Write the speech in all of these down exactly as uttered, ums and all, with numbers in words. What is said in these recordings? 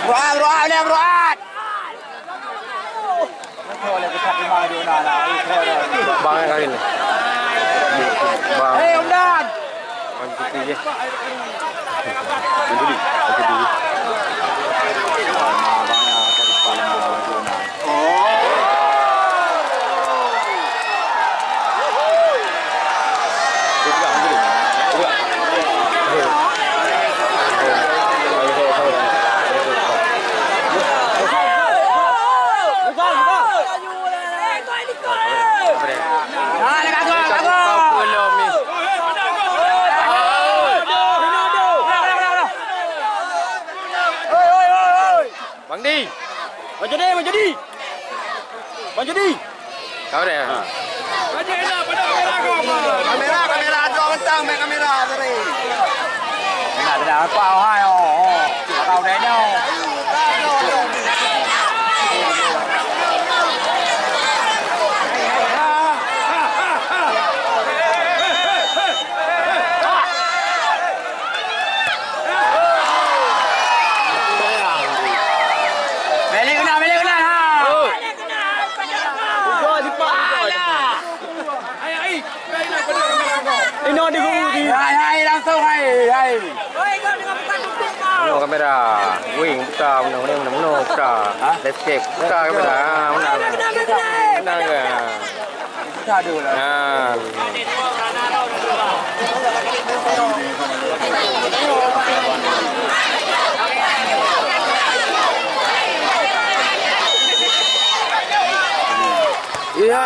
Bro, bro, ni, bro. Bang yang kawin ni. Bang. Hei, Om Dan. Bang Putih je. Bang Putih. Bang Putih. Bang Di. Bang Jodi, Bang Jodi. Bang Jodi. Kau deh. Ha. Kamera, kamera, jom mentang, main kamera tadi. Kamera dah apa, hai, oh, oh. Kau dah dah. Balik kena, balik kena, ha. Inoe di guru di. Hai, hai, langsung, hai, hai. Inoe kamera. Wing, buka, meunoe, meunoe, meunoe, meunoe, buka. Ha? Landscape, buka kamera. Ha, meunoe. Meunoe ke? Nah. Iya.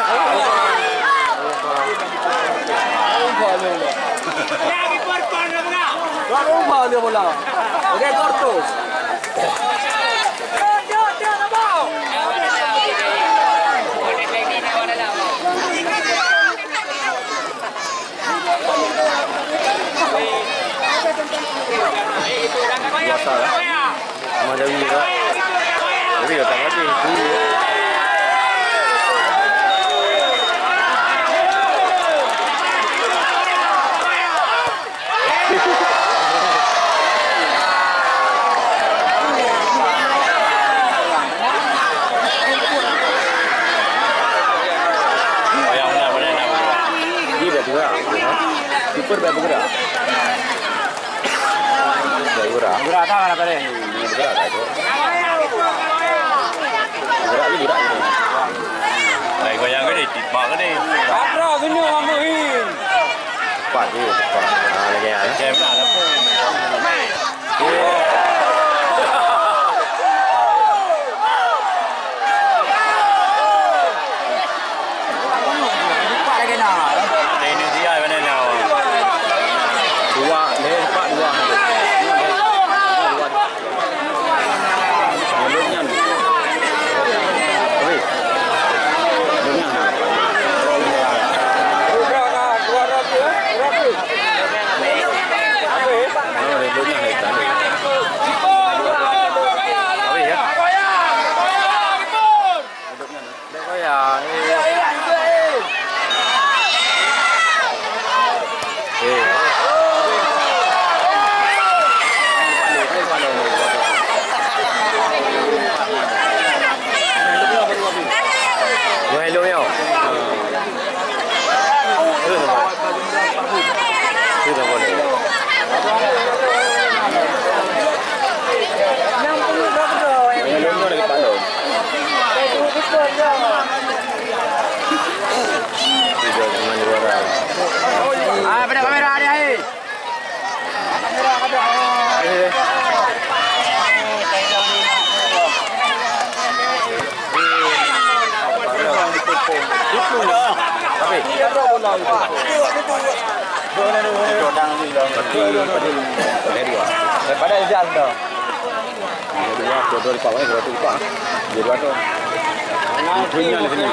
Lupa dia bola. Oke, kortus. Biasa lah. Sama Jawi tu. Tapi datang lagi. Dia dah gerak. Super dah bergerak. Dah bergerak. Bergerak dah lah tadi. Bergerak dah tu. Bergerak ni, bergerak ni. Dah goyang ke ni? Tipak ke ni? Apa gini, Mak Muhim? Cepat je, cepat. Ha, lagi ya. Jam dah, dah pun. Ini dia mana ni? Dua, ni empat, dua. Dua. Ah, pada kamera dia, hai. Tapi daripada Izan tu. Dua, dua, dua, empat, dua, dua, empat. Dua, dua, tu. Dunia ni sini.